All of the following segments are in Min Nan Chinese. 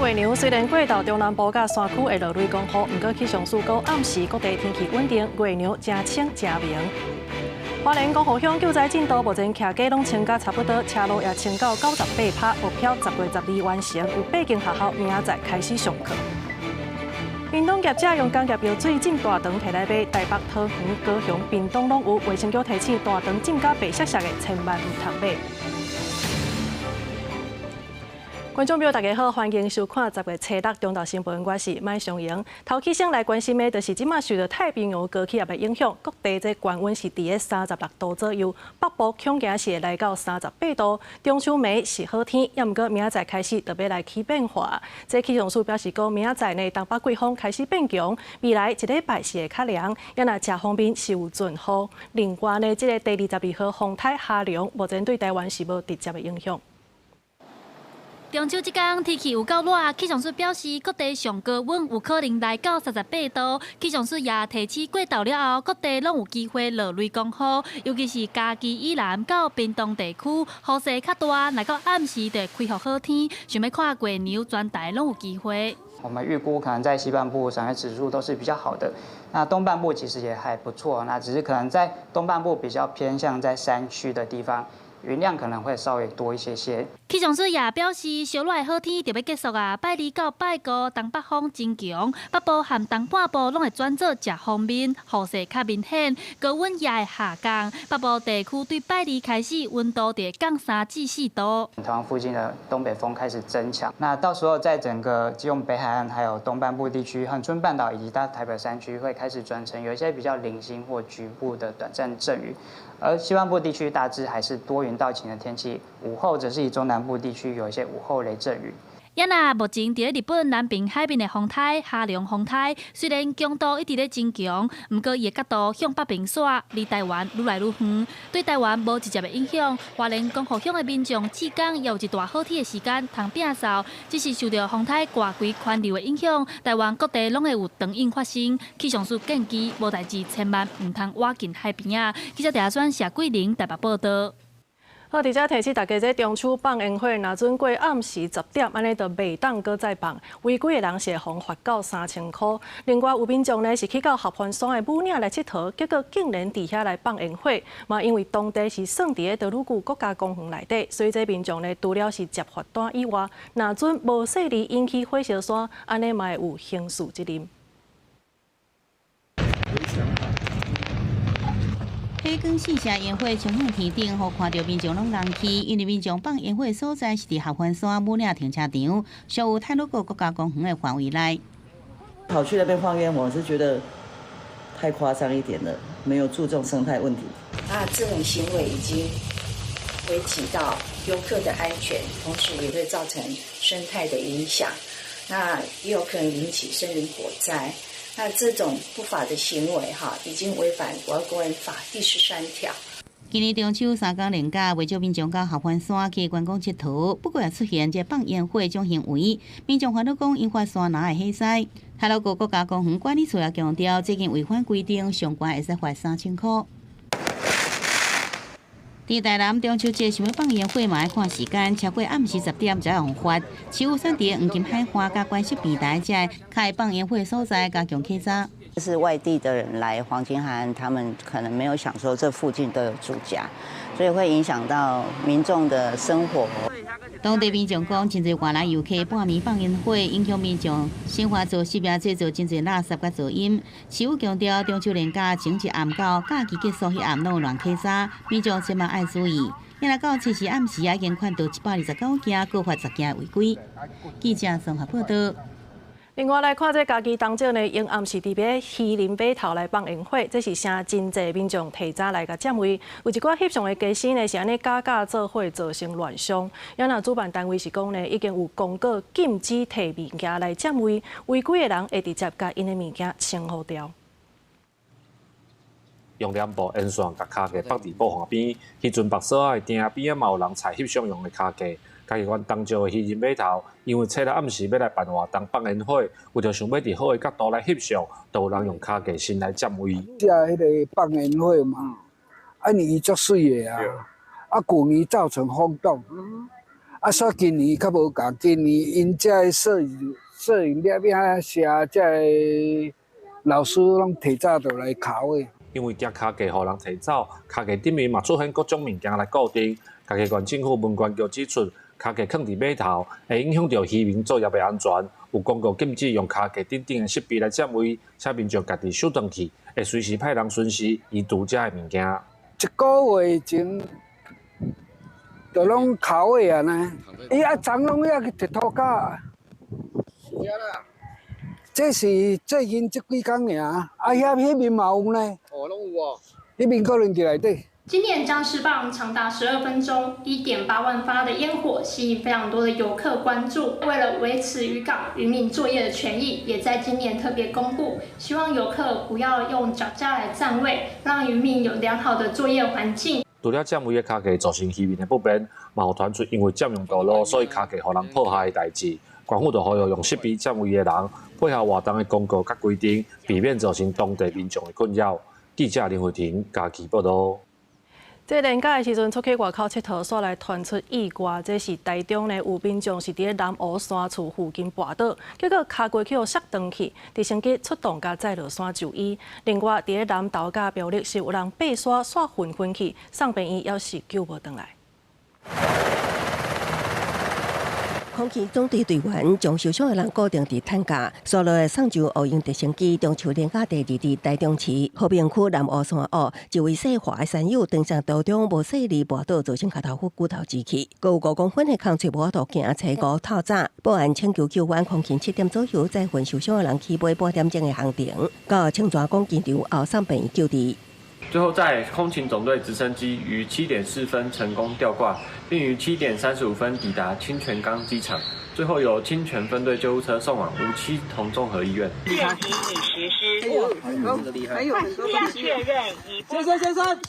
月娘雖然過晝中南部佮山區會落雷公雨，毋過氣象署講暗時各地天氣穩定，月娘誠清誠明。花蓮光復鄉救災進度目前徛家攏清甲差不多，車路也清到98%，目標10月12完成。有八間學校明仔載開始上課。屏東業者用工業藥水浸大腸提來賣，台北、桃園、高雄、屏東攏有。衛生局提醒，大腸浸甲白雪雪的，千萬毋通買。觀眾朋友，大家好，歡迎收看10月初六中晝新聞，我是麥尚瑩。頭起先來關心的，就是這馬受著太平洋高氣壓的影響，各地這高溫是佇咧36度左右，北部恐驚是會來到38度。中秋暝是好天，也毋過明仔載開始就欲來起變化。這氣象署表示講，明仔載呢東北季風開始變強，未來一禮拜是會較涼。也若食方面是有陣雨。另外呢，這個第22號風颱哈龍，目前對台灣是無直接的影響。中秋這工天氣有夠熱，氣象署表示，各地上高溫有可能來到38度。氣象署也提醒過晝了後，各地攏有機會落雷公雨，尤其是嘉義以南到屏東地區，雨勢較大，若到暗時就會恢復好天。想欲看月娘，全台攏有機會。我們預估可能在西半部賞月指數都是比較好的，那東半部其實也還不錯，那只是可能在東半部比較偏向在山區的地方，雲量可能會稍微多一些些。氣象署也表示，燒熱的好天就欲結束啊！拜二到拜五，東北風增強，北部和東半部攏會轉做食鋒面，雨勢較明顯，高溫也會下降。北部地區對拜二開始，溫度就會降3至4度。台灣附近的東北風開始增強，那到時候在整個基隆北海岸、還有東半部地區、恆春半島以及大台北山區，會開始轉成有一些比較零星或局部的短暫陣雨。而西半部地區大致還是多雲到晴的天氣，午後則是以中南部地區有一些午後雷陣雨。也若目前佇咧日本南爿海面的風颱哈龍風颱，雖然強度一直咧增強，毋過伊的角度向北邊徙，離台灣愈來愈遠，對台灣無直接的影響。花蓮光復鄉的民眾這工也有一段好天的時間通摒掃，只是受著風颱外圍環流的影響，台灣各地攏會有長湧發生。氣象署建議無代誌千萬毋通倚近海邊仔。記者鄭選謝桂玲台北報導。好，佇遮提醒大家，這中秋放煙火，若準過暗時10點，按呢就袂當閣再放，違規的人是會予罰到3000箍。另外有民眾呢是去到合歡山的武嶺來𨑨迌，結果竟然佇遐來放煙火，嘛因為當地是算佇咧多魯閣國家公園內底，所以這民眾呢除了是接罰單以外，若準無細膩引起火燒山，按呢嘛會有刑事責任。火光四射煙火衝向天頂，予看著民眾攏愣去。因為民眾放煙火的所在是佇合歡山武嶺停車場，屬於太魯閣國家公園的範圍內。跑去那邊放煙火，我是覺得太誇張一點了，沒有注重生態問題。那這種行為已經危及到遊客的安全，同時也會造成生態的影響，那也有可能引起森林火災。那這種不法的行為，哈，已經違反國家公園法第13條。今年中秋3工連假，袂少民眾到合歡山去觀光𨑨迌，不過也出現這放煙火種行為，民眾煩惱講引發山林的火災。太魯閣國家公園管理處也強調，這件違反規定，上懸會使罰3000箍。佇台南中秋節想欲放煙火嘛愛看時間，超過暗時10點才會予罰。市府選佇黃金海岸佮關石平台這較會放煙火所在加強稽查。是外地的人來黃金海岸，他們可能沒有想說這附近都有住家，所以會影響到民眾的生活。當地民眾講，真濟外來遊客半暝放煙火，影響民眾生活作息，也製造真濟垃圾佮噪音。市府強調，中秋連假前一暗到假期結束彼暗攏有亂稽查，民眾千萬愛注意。也來到七時暗時已經看到129件，閣罰10件違規。記者綜合報導。另外來看，這嘉義東石呢，𪜶暗時佇咧漁人碼頭來放煙火，這是啥真濟民眾提早來共佔位。有一寡翕相的家私呢，是按呢假假做伙造成亂象。也若主辦單位是講呢，已經有公告禁止提物件來佔位，違規的人會直接共𪜶的物件清予掉。用兩部煙線共跤架放佇布防邊，彼陣縛索仔的埕邊仔嘛有人踩翕相用的跤架。嘉義縣東石的漁人碼頭，因為初六暗時欲來辦活動放煙火，為著想欲佇好的角度來翕相，就有人用跤架先來佔位。這彼个放煙火嘛，啊，因為伊足媠的啊，啊，舊年造成轟動，啊，煞今年較無仝，今年𪜶這个攝影攝影社這个老師攏提早就來敲的。因為驚跤架予人提走，跤架頂面嘛出現各種物件來固定。嘉義縣政府文管局指出，跤架囥佇碼頭會影響著漁民作業的安全，有公告禁止用跤架頂頂的設備來佔位，請民眾家己收轉去，會隨時派人巡視移除這个物件。一個月前就攏剾的啊呢，伊啊昨攏遐去鐵塗膠。這是最近這幾工爾，啊遐彼面嘛有呢。哦，攏有哦。彼面可能佇內底。今年僵屍棒長達12分鐘，1.8萬發的煙火吸引非常多的遊客關注。為了維持漁港漁民作業的權益，也在今年特別公布，希望遊客不要用腳架來佔位，讓漁民有良好的作業環境。除了佔位的跤架造成漁民的不便，嘛有傳出因為佔用道路，所以跤架予人破壞的代誌。縣府就呼籲用設備佔位的人配合活動的公告佮規定，避免造成當地民眾的困擾。記者林慧婷嘉義報導。這連假的時陣出去外口𨑨迌，煞來傳出意外。這是台中呢，有民眾是佇咧南湖山厝附近跋倒，結果跤過去予摔斷去，直升機出動共載落山就醫。另外，佇咧南投佮苗栗是有人爬山煞昏昏去，送病院猶是救無轉來。空勤總隊隊員將受傷的人固定佇擔架，紲落來送上烏蠅直升機。中秋連假第二日，台中市和平區南湖山屋一位姓華的山友，登山途中無細膩跋倒，造成跤頭骨骨頭折去，閣有5公分的空喙無法度行，初五透早報案請求救援，空勤7點左右載運受傷的人起飛半點鐘的航程，到清泉崗機場後送病院救治。最後，在空勤總隊直升機於7點4分成功吊掛，並於7點35分抵達清泉崗機場。最後由清泉分隊救護車送往梧棲同綜合醫院。現已實施，還有很多東西。確認已。先生，先生，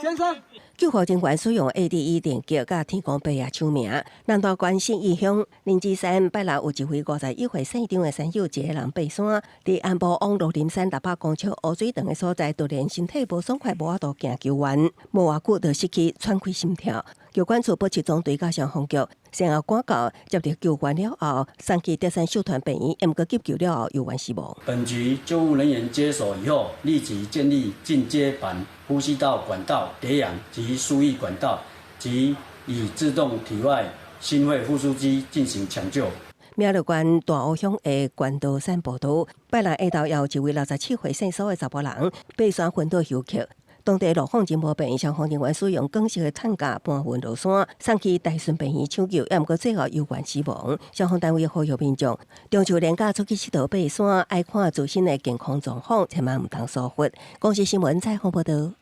先生。救護人員使用 AED 電擊佮天公伯爺簽名。南投縣信義鄉林芝山拜六有一位51歲姓張的山友，一个人爬山，佇安埔往鹿林山600公尺烏水塘的所在，突然身體無爽快，無法度行救援，無偌久就失去喘氣心跳。救管處保持總隊佮消防局先後趕到接到救援了後，送去德山秀團病院，毋過急救了後猶原死亡。本局救護人員接手以後，立即建立進階版呼吸道管道給氧及輸液管道及以自動體外心肺復蘇機進行搶救。苗栗縣大湖鄉的關道山步道，拜六下晝有一位67歲姓蘇的查埔人爬山昏倒休克。當地路況真無便，消防人員使用鋼製的擔架搬運落山，送去大順病院搶救，猶毋過最後猶原死亡。消防單位呼籲民眾，中秋連假出去𨑨迌爬山，愛看自身的健康狀況，千萬毋通疏忽。公視新聞採訪報導。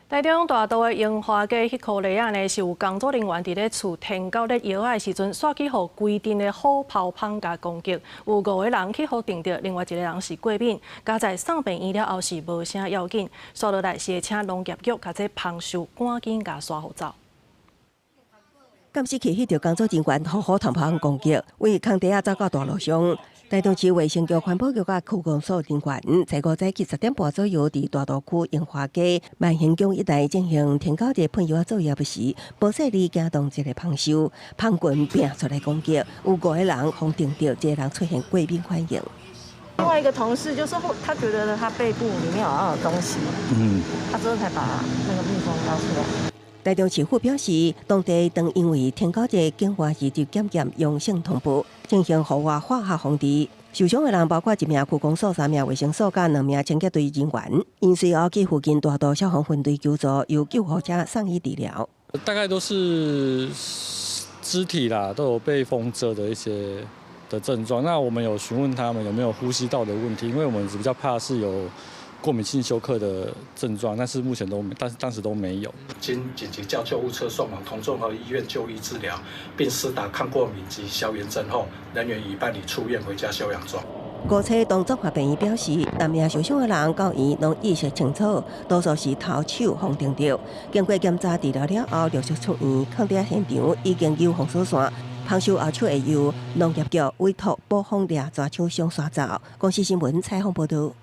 台中大道的榮華街彼箍犁仔呢，是有工作人員佇咧厝天狗咧藥仔的時陣，煞去予規陣的火炮蜂共攻擊，有五個人去予叮著，另外一個人是過敏，佳哉送病院了後是無啥要緊，煞落來是會請農業局共這蜂獸趕緊共徙予走。監視器翕著工作人員予虎頭蜂攻擊，為空地仔走到大路上。台中市衛生局、環保局佮區公所人員，初五早起10點半左右，佇大道區榮華街萬興宮一帶進行天狗日噴藥作業時，無細膩驚動一個蜂獸，蜂群拼出來攻擊，有五個人予叮著，一個人出現過敏反應。另外一個同事就說，他覺得他背部裡面好像有東西，他之後才把那個蜜蜂撈出來。台中市府表示，當地當因為天狗節境外移入檢驗陽性通報，進行戶外化學防治。受傷的人包括一名區公所、三名衛生所佮兩名清潔隊人員。𪜶隨後去附近大道消防分隊求助，由救護車送醫治療。大概都是肢體啦，都有被蜂蟄的一些的症狀。那我們有詢問他們有沒有呼吸道的問題，因為我們比較怕是有過敏性休克的症狀，但是目前都，但是當時都沒有。經緊急叫救護車送往同綜合醫院就醫治療，並施打抗過敏及消炎針後，人員已辦理出院回家休養中。五車同綜合病院表示，六名受傷的人到院攏意識清楚，多數是頭手予叮著。經過檢查治療了後，陸續出院。囥佇現場已經有封鎖線，蜂獸後手會由農業局委託捕蜂獵抓廠商徙走。公視新聞採訪報導。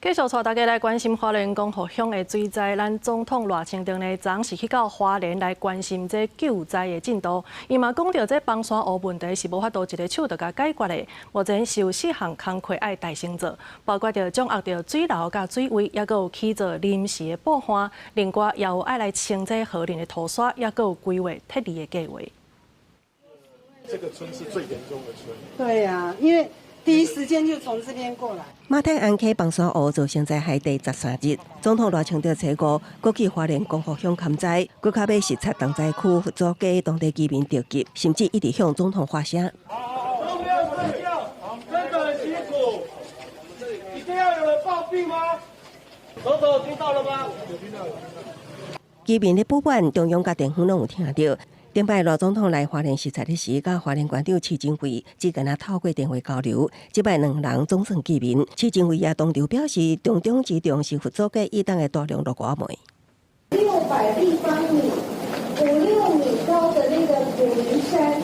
繼續帶大家來關心花蓮光復鄉的水災，咱總統賴清德呢，昨昏是去到花蓮來關心這救災的進度。伊嘛講著這崩山湖問題是無法度一个手就共解決的，目前是有四項工課愛代先做，包括著掌握著水流佮水位，抑閣有起造臨時的布岸，另外也有愛來清這河林的土沙，抑閣有規劃撤離的計劃。這個村是最嚴重的村。對呀，因為第一時間就從這邊過來。馬太鞍溪崩山湖造成災害第13日，總統賴清德初五閣去花蓮光復鄉勘災，閣較欲視察重災區佛祖街當地居民著急，甚至一直向總統發聲。都沒有睡覺，真的很辛苦。一定要有人暴斃嗎？總統聽到了嗎？居民的不滿，中央佮地方攏有聽著。頂擺賴總統來花蓮視察的時，佮花蓮縣長徐珍惠只干焦透過電話交流。這擺兩人總算見面，徐珍惠也當場表示，重中之重是佛祖街以東的大量落瓜梅。600立方米、5、6米高的那個土林山，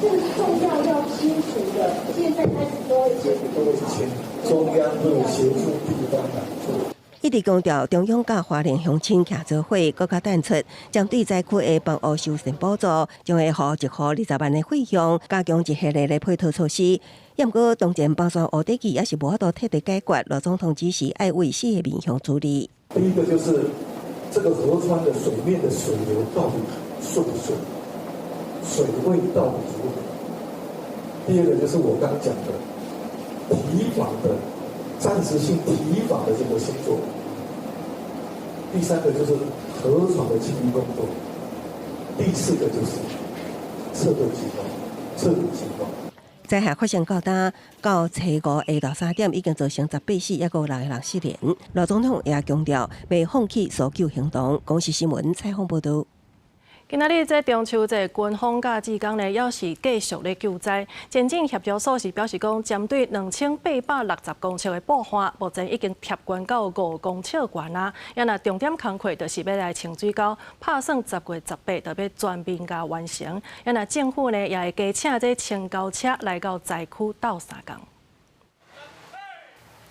這個是重要要清除的。現在開始都會清，都會清，中央會協助地方來做。一直強調中央佮花蓮鄉親徛做伙，閣較淡出，針對災區的房屋修繕補助，將會予一戶20萬的費用，加強一系列的配套措施。也毋過，當前崩山湖底也是無法度徹底解決，賴總統指示愛為四個面向處理。第一個就是這個河川的水面的水流到底順不順，水位到底如何？第二個就是我剛講的堤防的暫時性堤防的這個工作。第三個就是河床的清淤工作。第四個就是撤退計劃，撤離計劃。災害發生到今到初五下晝3點，已經造成18死，抑閣有六个人失聯。賴總統也強調，袂放棄搜救行動。公視新聞採訪報導。今仔日這中秋節，軍方佮志工呢，猶是繼續咧救災。前進協調所是表示講，針對2860公尺的布岸，目前已經貼懸到5公尺懸啊。也若重點工課，就是欲來清水溝，拍算10月18，就欲全面共完成。也若政府呢，也會加請這清溝車來到災區鬥相共。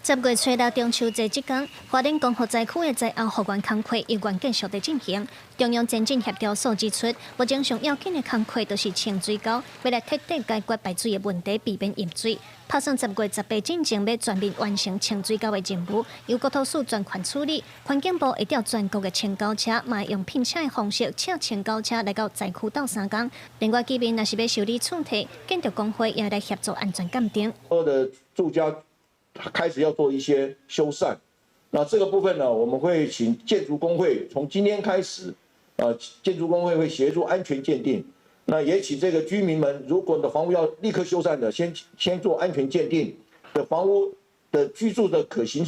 10月初六中秋節這工，花蓮光復災區的災後復原工課猶原繼續佇進行。中央前進協調所指出，目前上要緊的工課就是清水溝，欲來徹底解決排水的問題，避免淹水。拍算10月18進前欲全面完成清水溝的任務，由國土署專權處理。環境部會調全國的清溝車，嘛會用聘請的方式，請清溝車來到災區鬥相共。另外，居民若是欲修理厝體，建築工會也來協助安全鑑定。所有的住家開始要做一些修繕，那這個部分呢，我們會請建築工會從今天開始，建築工會會協助安全鑑定，那也請這個居民們，如果你的房屋要立刻修繕的，先做安全鑑定的房屋的居住的可行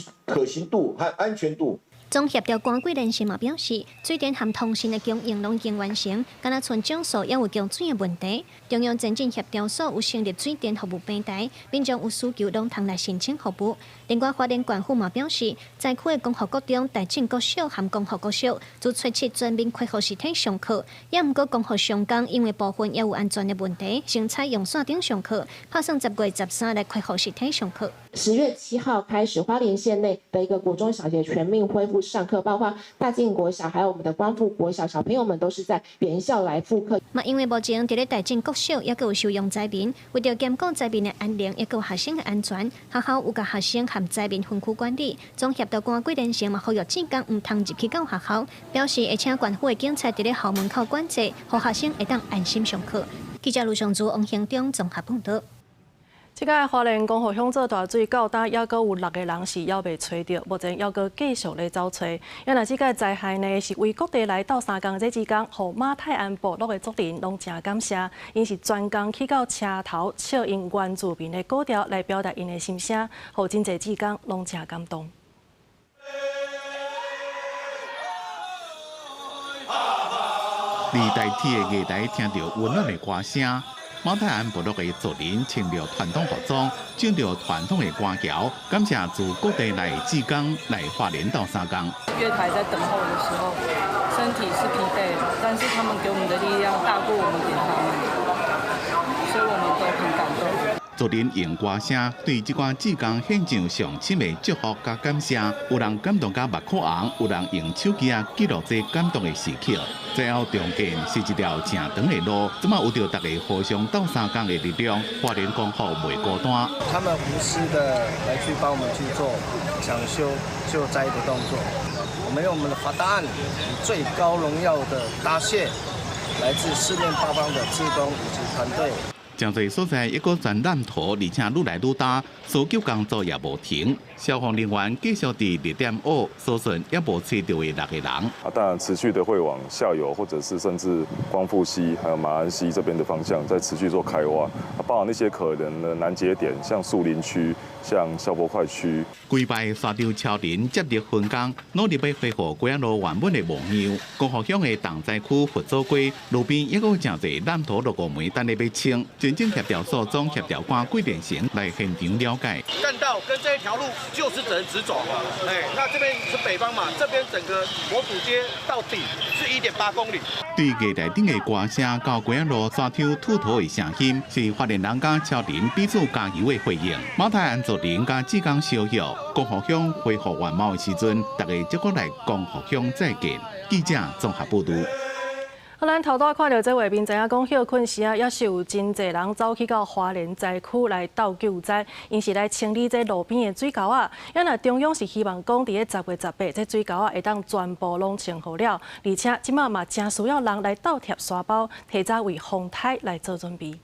度和安全度。總協調官桂連生嘛表示，水電和通訊的供應攏已經完成，敢若賰總數猶有供水的問題。中央前進協調所有成立水電服務平台，民眾有需求攏通來申請服務。另外，花蓮縣府嘛表示，災區的光復國中、大正國小和光復國小，自初七全面恢復實體上課。也毋過光復上工因為部分猶有安全的問題，先採用線頂上課，拍算10月13來恢復實體上課。 10月7號開始，花蓮縣內的一個國中小學全面恢復上課，包括大進國小，還有我們的光復國小，小朋友們都是在原校來復課。嘛，因為目前佇咧大進國小，猶閣有收容災民，為著兼顧災民的安寧，猶閣有學生的安全，學校有共學生和災民分區管理。總協調官桂連生嘛呼籲志工毋通入去到學校，表示會請縣府的警察佇咧校門口管制，予學生會當安心上課。記者盧尚珠、王興中綜合報導。這个花蓮光復鄉做大水到今，猶閣有六個人是猶未揣著，目前猶閣繼續咧走揣。也若這个災害呢，是為各地來鬥相共這志工，予馬太鞍部落的族人攏誠感謝，𪜶是專工去到車頭唱𪜶原住民的古調來表達𪜶的心聲，予真濟志工攏誠感動。佇台鐵的月台聽著溫暖的歌聲。馬太鞍部落的族人穿著傳統服裝，唱著傳統的歌謠，感謝自各地來志工來花蓮鬥相共。月台在等候的時候，身體是疲憊的，但是他們給我們的力量大過我們給他們，所以我們都很感動。族人用歌聲對這寡志工獻上上深的祝福佮感謝。有人感動甲目眶紅，有人用手機仔記錄這感動的時刻。災後重建是一條誠長的路，這馬有著大家互相鬥相共的力量，花蓮光復袂孤單。他們無私的來去幫我們去做搶修救災的動作，我們用我們的罰單，以最高榮耀的答謝來自四面八方的志工以及團隊。誠濟所在猶閣懸爛土，而且愈來愈焦，搜救工作也無停。消防人員繼續佇6.5搜尋猶無揣著的六個人。啊，當然持續的會往下游，或者是甚至光復溪、還有馬鞍溪這邊的方向，再持續做開挖。啊，包含那些可能的難節點，像樹林區、像消波塊區。規排沙洲超人接力分工，努力欲恢復瓜仔路原本的模樣。光復鄉的重災區佛祖街路邊猶閣有誠濟爛土落五枚，等咧欲清。前進協調所總協調官桂連成來現場了解。幹道跟這一條路就是只能直走，哎，那這邊是北方嘛，這邊整個佛祖街到底是1.8公里。對月台頂的歌聲到瓜仔路沙丘吐土的聲音，是花蓮人佮超人彼此加油的回應。馬太鞍族人佮志工相約，光復鄉恢復原貌的時陣，大家則閣來光復鄉再見。記者綜合報導。好，咱頭拄看著這畫面，知影講歇睏時啊，猶是有真濟人走去到花蓮災區來鬥救災，𪜶是來清理這路邊的水溝仔。啊若中央是希望講，佇咧10月18，這水溝仔會當全部攏清好了，而且這馬嘛誠需要人來鬥疊沙包，提早為風颱來做準備。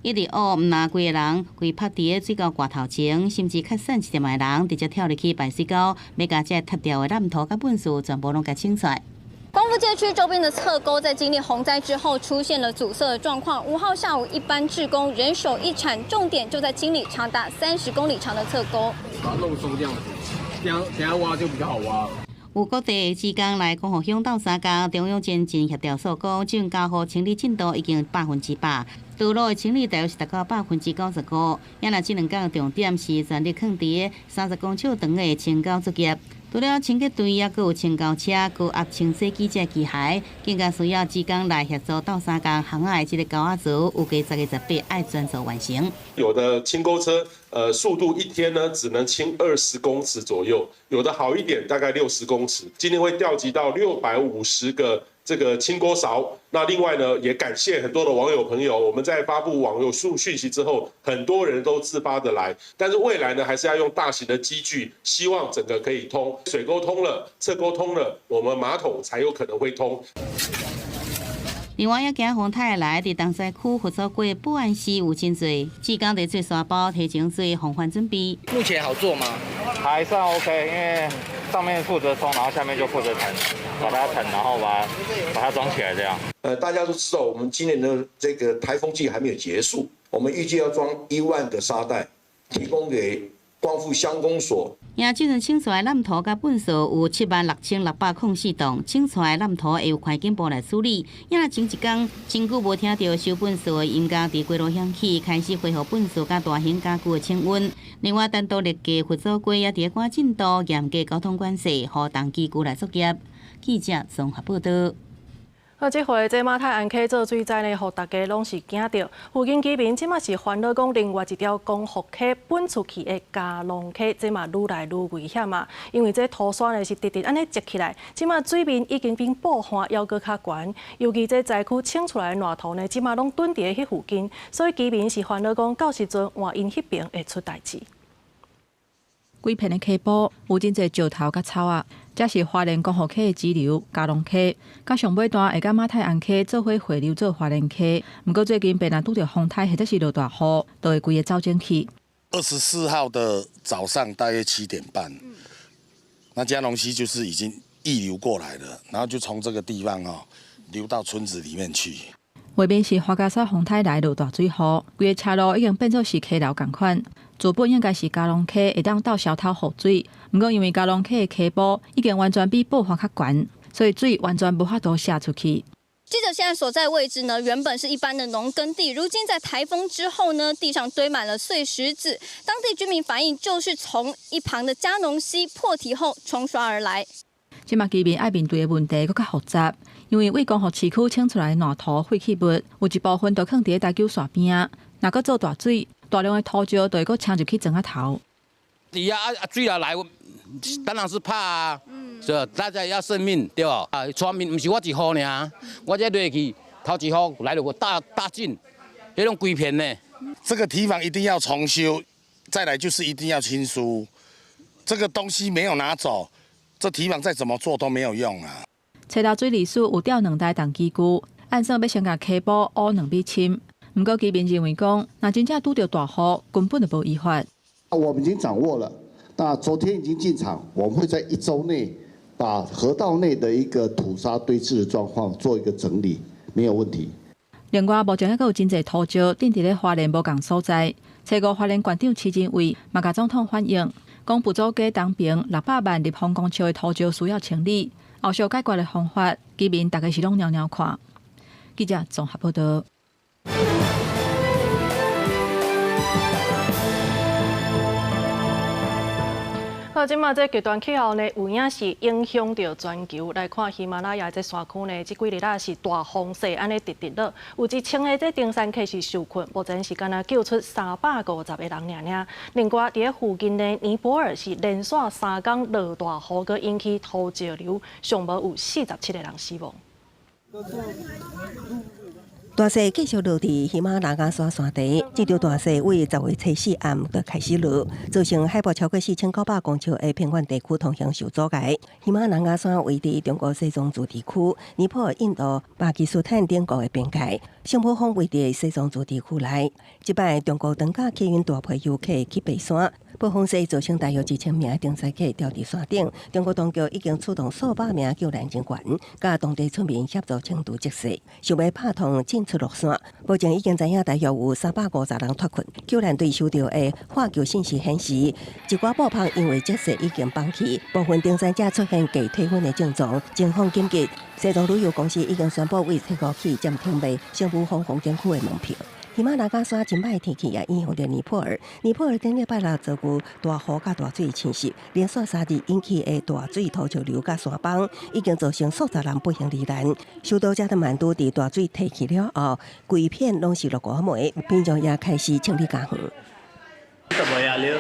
一直學，毋若規个人規趴佇咧水溝蓋頭前，甚至較散一點的人直接跳入去排水溝，欲共這塌掉的爛土佮糞埽全部攏共清出來。光復街區周邊的側溝在經歷洪災之後出現了阻塞的狀況。5號下午，一班志工人手一鏟，重點就在清理長達30公里長的側溝。把它弄鬆這樣子，等下等下挖就比較好挖了。有各地志工來光復鄉鬥相共，中央前進協調所講，這家戶清理進度已經100%，道路的清理大約是達到95%。啊若這兩工重點是全力囥佇30公尺長的清溝作業。除了清潔隊，猶閣有清溝車、高壓清洗機這機械，更加需要志工來協助鬥相共巷仔的這个溝仔槽，預計10月18愛全數完成。有的清溝車，速度一天呢只能清20公尺左右，有的好一點，大概60公尺。今天會調集到650個這個清溝勺。那另外呢，也感謝很多的網友朋友，我們在發布網友數訊息之後，很多人都自發的來。但是未來呢，還是要用大型的機具，希望整個可以通，水溝通了，側溝通了，我們馬桶才有可能會通。另外，也驚風颱來，佇重災區佛祖街保安寺有真濟志工佇做沙包提前做防範準備。目前好做嗎？還算 OK，因為上面負責沖，然後下面就負責鏟，把它鏟，然後把它裝起來這樣。大家都知道，我們今年的這個颱風季還沒有結束，我們預計要裝1萬個沙袋，提供給光復鄉公所。也這陣清出來爛土佮糞埽有76,604棟，清出來爛土會由環境部來處理。也若前一工真久無聽著收糞埽的音樂佇街路響起，開始恢復糞埽佮大型家具的清運。另外，單獨立計佛祖街也佇咧趕進度，嚴格交通管制，予重機具來作業。記者綜合報導。啊，這回這馬太鞍溪做水災呢，予大家攏是驚著。附近居民這馬是煩惱講，另外一條光復溪分出去的嘉農溪，這嘛愈來愈危險啊！因為這土山呢是直直按呢積起來，這馬水面已經比寶岸猶閣較懸。尤其這災區清出來的爛土呢，這馬攏囤佇咧彼附近，所以居民是煩惱講，到時陣萬𪜶彼爿會出代誌。規片的溪埔有真濟石頭佮草仔，這是花蓮光復溪的支流嘉農溪，佮上尾段會佮馬太鞍溪做伙匯流做花蓮溪。毋過最近變若拄著風颱或者是落大雨，就會規个走整去。 24號的早上大約7點半，那嘉農溪就是已經溢流過來了，然後就從這個地方哦流到村子裡面去。畫面是樺加沙風颱來落大水雨，規个車路已經變做是溪流仝款。原本應該是嘉農溪會當鬥消透雨水，毋過因為嘉農溪的溪埔已經完全比寶岸較懸，所以水完全無法度瀉出去。記者現在所在位置呢，原本是一般的農耕地，如今在颱風之後呢，地上堆滿了碎石子。當地居民反映，就是從一旁的嘉農溪破堤後沖刷而來。這馬居民愛面對的問題閣較複雜，因為對光復市區清出來爛土廢棄物，有一部分都囥佇咧大坵山邊仔，若閣做大水，大量的土石就會閣沖入去庄仔頭。底下啊水若來，當然是怕啊，是吧？大家要生命對無？啊，村民毋是我一戶爾，我這落去頭一戶來了個大大進，彼種規片呢。這個堤防一定要重修，再來就是一定要清疏，這個東西沒有拿走，這堤防再怎麼做都沒有用啊。初六水利署有調兩台重機具，按算欲先共溪埔挖2米深，毋過居民認為講，若真正拄著大雨，根本就無依法。我們已經掌握了，那昨天已經進場，我們會在一周內把河道內的一個土沙堆置的狀況做一個整理，沒有問題。另外，目前猶閣有真濟土石釘佇咧花蓮無仝所在。初五花蓮縣長徐仁偉嘛共總統反映，講埔祖街東爿600萬立方公尺的土石需要清理，後續解決的方法，居民逐家是攏蟯蟯看。記者綜合報道。好，這馬這極端氣候呢，有影是影響著全球。來看喜馬拉雅這山區呢，這幾日仔是大風勢，按呢直直落。有1000个這登山客是受困，目前是干焦救出350个人爾爾。另外，佇咧附近的尼泊爾是連續3工落大雨，閣引起土石流，上無有47个人死亡。大雪繼續落佇喜馬拉雅山山頂，這場大雪為10月初四暗就開始落，造成海拔超過4900公尺的偏遠地區通行受阻礙。喜馬拉雅山位佇中國西藏自治區、尼泊爾、印度、巴基斯坦等國的邊界，聖母峰位佇西藏自治區內。這擺中國長假吸引大批遊客去爬山，暴風雪造成大約1000名登山客吊佇山頂。中國當局已經出動數百名救難人員，佮當地村民協助清除積雪，想欲拍通進出落山。目前已經知影大約有350人脫困。救難隊收著的獲救信息顯示，一寡布棚因為積雪已經崩去，部分登山者出現低體溫的症狀，情況緊急。西藏旅遊公司已經宣布為初五起暫停賣聖母峰風景區的門票。喜馬拉雅山真歹天氣也影響著尼泊爾。尼泊爾頂禮拜六遭遇大雨佮大水侵襲，連續3日引起的大水土石流佮山崩，已經造成數十人不幸罹難。首都加德滿都佇大水退去了後，規片攏是落雨糜，民眾也開始清理家園。 भइहाल्यो।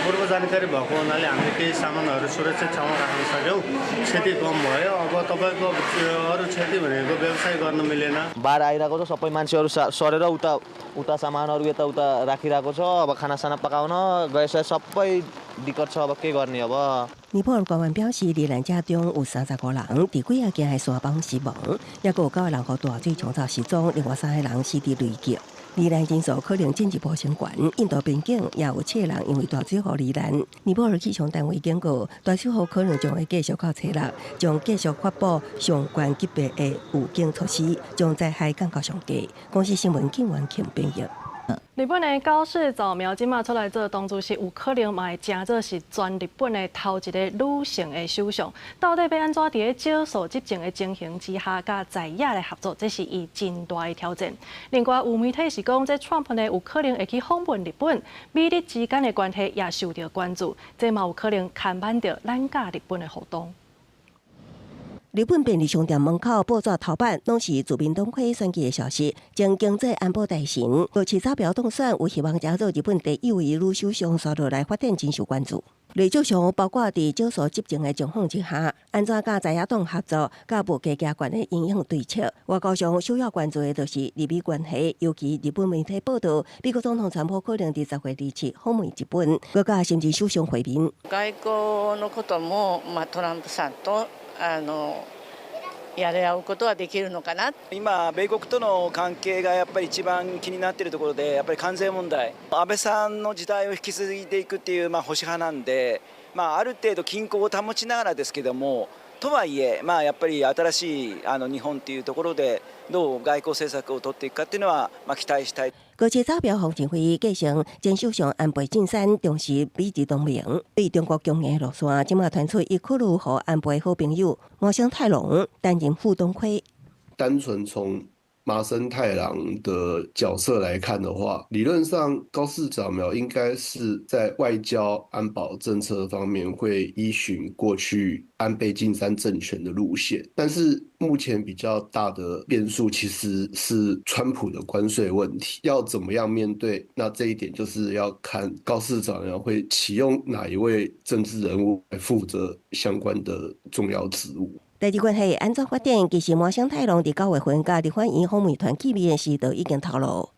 पूर्व जानकारी भएको हुनाले हामीले केही सामानहरू सुरक्षित ठाउँमा राख्न सक्यौँ। क्षति कम भयो। अब तपाईँको अरू क्षति भनेको व्यवसाय गर्न मिलेन। बाढ आइरहेको छ, सबै मान्छेहरू सरेर उता उता सामानहरू यताउता राखिरहेको छ। अब खानासाना पकाउन गैस सबै दिक्कत छ। अब के गर्ने अब? 尼泊爾官員表示，罹難者中有35人佇幾仔間的山崩死亡，抑閣有9個人予大水沖走失蹤，另外3個人死佇雷擊。罹難人數可能進一步升懸。印度邊境也有7個人因為大水雨罹難。尼泊爾氣象單位警告，大水雨可能將會繼續到初六，將繼續發布上懸級別的預警措施，將災害降到上低。公視新聞警員慶編譯。日本的高市早苗這馬出來做黨主席，有可能嘛會成做是全日本的頭一個女性的首相。到底欲按怎佇咧少數執政的情形之下，佮在野來合作，這是伊真大的挑戰。另外，有媒體是講，這川普呢有可能會去訪問日本，美日之間的關係也受著關注，這嘛有可能牽絆著咱佮日本的互動。日本便利商店門口報紙頭版攏是自民黨魁選舉的消息。前經濟安保大臣高市早苗當選，有希望成做日本第一位女首相，紲落來發展真受關注。內閣上包括佇少數執政的狀況之下，按怎佮在野黨合作，佮無加加懸的營養對策。外交上首要關注的就是日美關係，尤其日本媒體報道，美國總統川普可能佇10月27訪問日本，閣佮新任首相會面。外交のことも、まあ、トランプさんとやり合うことはできるのかな。今、米国との関係がやっぱり一番気になっているところで、やっぱり関税問題、安倍さんの時代を引き継いでいくっていう、まあ、保守派なんで、まあ、ある程度均衡を保ちながらですけども、とはいえ、まあ、やっぱり新しい日本っていうところで、どう外交政策を取っていくかっていうのは、まあ、期待したい。高市早苗予認為繼承前首相安倍晉三重視美日同盟，對中國強硬路線，這馬傳出伊考慮予安倍好朋友麻生太郎擔任副黨魁。單純從麻生太郎的角色來看的話，理論上高市早苗應該是在外交安保政策方面會依循過去安倍晉三政權的路線，但是目前比較大的變數其實是川普的關稅問題，要怎麼樣面對？那這一點就是要看高市早苗會啟用哪一位政治人物來負責相關的重要職務。台日關係按怎發展，其實麻生太郎佇9月份佮立法院訪問團見面時，就已經透露。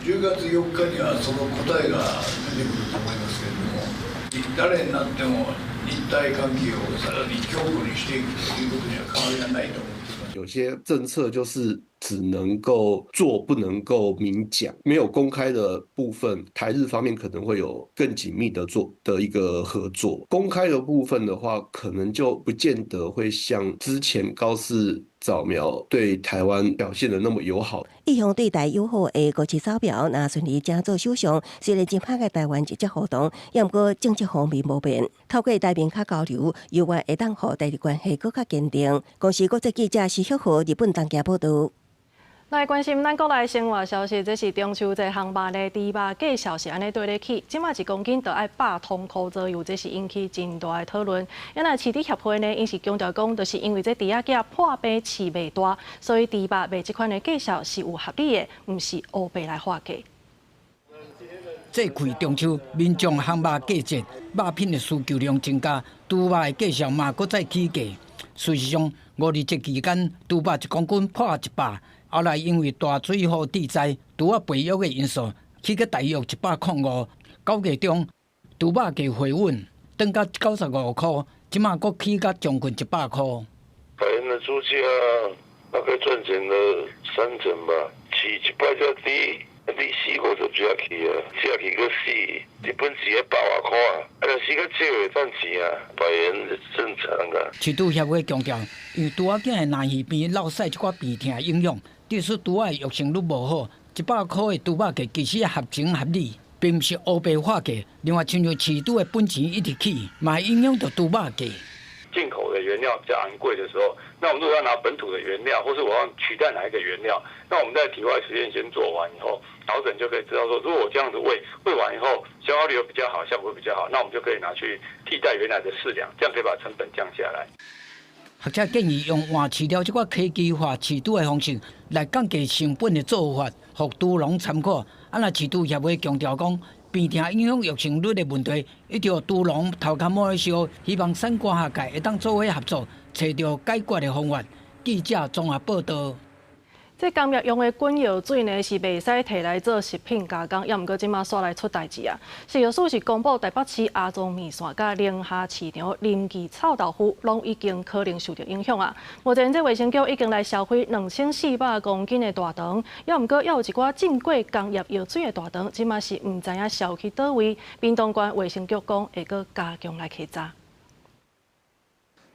10月4日にはその答えが出てくると思いますけれども、誰になっても日台関係をさらに強固にしていくということには変わりはないと思っています。有些政策就是只能夠做，不能夠明講，沒有公開的部分，台日方面可能會有更緊密的做的一個合作。公開的部分的話，可能就不見得會像之前高市早苗對台灣表現得那麼友好。一向對台友好的高市早苗，若順利成做首相，雖然真歹佮台灣直接互動，也毋過政策方面無變。透過台面較交流，猶原會當予台日關係閣較堅定。公視國際記者施旭和日本東京報導。來關心咱國內生活消息，這是中秋節烘肉的豬肉價數是按呢對咧起，這馬一公斤就愛100箍左右，這是引起真大的討論。因為飼豬協會呢，𪜶是強調講，就是因為這豬仔囝破病飼袂大，所以豬肉賣這款的價數是有合理的，毋是烏白來喊價。這季中秋，民眾烘肉過節，肉品的需求量增加，豬肉的價數嘛閣再起價。事實上，五二節期間，豬肉一公斤破100。後來因為大水雨致災，豬仔肥育的因素起到大約105。9月中，豬肉價回穩，轉到95箍，這馬閣起到將近100箍。台灣的豬價大概賺錢了3成吧，飼一擺才低，你死50只去啊，只去閣死，日本飼一百外箍啊，啊若死較少會賺錢啊，百元正常啊。飼豬協會強調，因為豬仔囝的奶魚病、落屎這寡病痛影響。致使豬仔的育成率無好，100箍的豬肉價其實合情合理，並毋是烏白喊價。另外，親像飼豬的本錢一直起，嘛會影響著豬肉價。進口的原料比較昂貴的時候，那我們如果要拿本土的原料，或是我要取代哪一個原料，那我們在體外實驗先做完以後，調整就可以知道說，如果我這樣子餵，餵完以後消化率又比較好，效果比較好，那我們就可以拿去替代原來的飼糧，這樣可以把成本降下來。學者建議用換飼料這款科技化飼豬的方式來降低成本的做法，予豬農參考。啊，若飼豬協會強調講，病痛影響育成率的問題，一直予豬農頭殼摸咧燒，希望產官學界會當做伙合作，揣著解決的方法。記者綜合報導。這工業用的滾藥水呢，是袂使提來做食品加工，也毋過這馬煞來出代誌啊！食藥署是公布台北市阿宗麵線佮寧夏市場林記臭豆腐，攏已經可能受著影響啊！目前這衛生局已經來銷毀2400公斤的大腸，也毋過猶有一寡浸過工業藥水的大腸，這馬是毋知影銷去佗位。屏東縣衛生局講會閣加強來稽查。